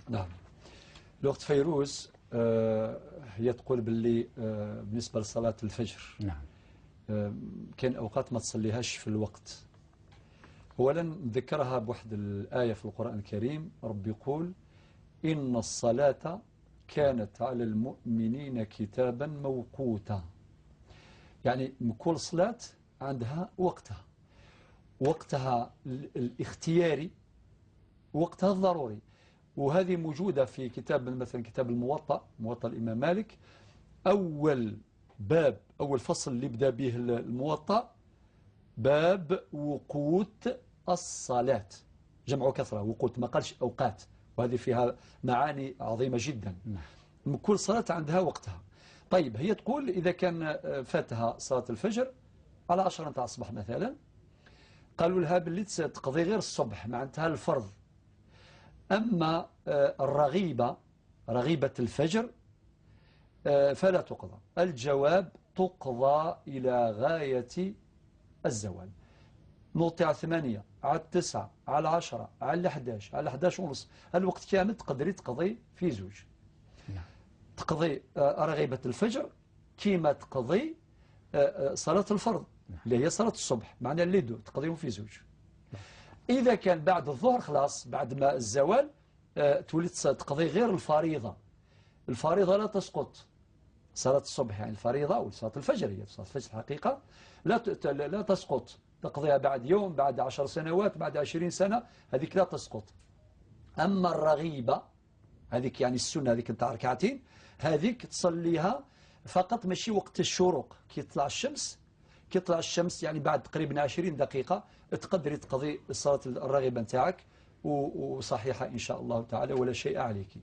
نعم، الأخت فيروز هي تقول باللي بالنسبة لصلاة الفجر، كاين أوقات ما تصليهاش في الوقت. أولا نذكرها بواحد الآية في القرآن الكريم، ربي يقول: إن الصلاة كانت على المؤمنين كتابا موقوتا. يعني كل صلاة عندها وقتها، وقتها الاختياري، وقتها الضروري. وهذه موجودة في كتاب، مثلا كتاب الموطأ، موطأ الإمام مالك، أول باب، أول فصل اللي بدأ به الموطأ: باب وقوت الصلاة، جمع كثرة وقوت، ما قالش أوقات، وهذه فيها معاني عظيمة جدا. كل صلاة عندها وقتها. طيب، هي تقول إذا كان فاتها صلاة الفجر على 10 نتاع الصباح مثلا، قالوا لها باللي تقضي غير الصبح، معناتها الفرض. أما الرغيبة، رغيبة الفجر، فلا تقضى. الجواب: تقضى إلى غاية الزوال. نوضتي على 8، على 9، على 10، على 11، على 11:30، الوقت كامل تقدري تقضي في زوج. تقضي رغيبة الفجر كيما تقضي صلاة الفرض اللي هي صلاة الصبح، معناها les deux تقضيهم في زوج. إذا كان بعد الظهر خلاص، بعد ما الزوال، تولي تقضي غير الفريضة. الفريضة لا تسقط، صلاة الصبح يعني الفريضة أو صلاة الفجر، هي صلاة الفجر الحقيقة لا تسقط، تقضيها بعد يوم، بعد 10 سنوات، بعد 20 سنة، هذيك لا تسقط. أما الرغيبة هذيك، يعني السنة هذيك نتاع ركعتين، هذيك تصليها فقط ماشي وقت الشروق، كي تطلع الشمس، كي تطلع الشمس يعني بعد تقريبا 20 دقيقة تقدري تقضي صلاة الرغيبة نتاعك، وصحيحة إن شاء الله تعالى ولا شيء عليك.